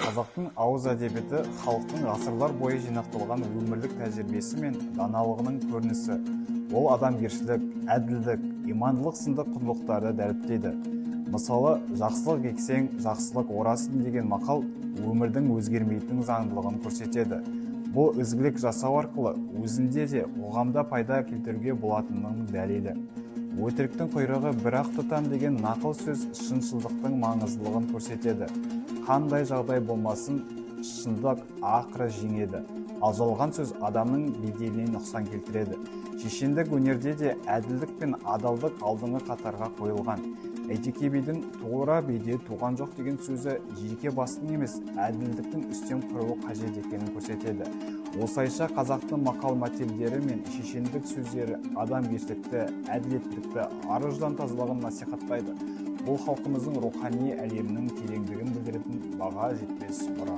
Қазақтың ауыз әдебиеті халықтың ғасырлар бойы жинақталған өмірлік тәжірибесі мен даналығының көрінісі. Ол адамгершілік, әділдік, имандылық сынды құндылықтарды дәріптейді. Мысалы, жақсылық ексең, жақсылық орасың деген мақал өмірдің өзгермейтін заңдылығын көрсетеді. Бұл ізгілік жасау арқылы өзінде де қоғамда пайда келтіруге болатынының дәлелі. Өтіріктің құйрығы бір-ақ тұтам деген нақыл сөз шыншылдықтың маңыздылығын көрсетеді. Қандай жағдай болмасын, шындық ақыры жеңеді. Ал жалған сөз адамның беделіне нұқсан келтіреді. Шешендік өнерде де әділдік пен адалдық алдыңғы қатарға қойылған. Әйтеке бидің тура биде туған жоқ деген сөзі жеке бастың емес, әділдіктің үстем құруы қажет екенін көрсетеді. Осылайша қазақтың мақал-мәтелдері мен шешендік сөздері адамгершілікті, әділеттілікті, ар-ождан тазалығын насихаттайды. Бұл халқымыздың рухани әлемінің тереңдігін білдіретін баға жетпес мұра.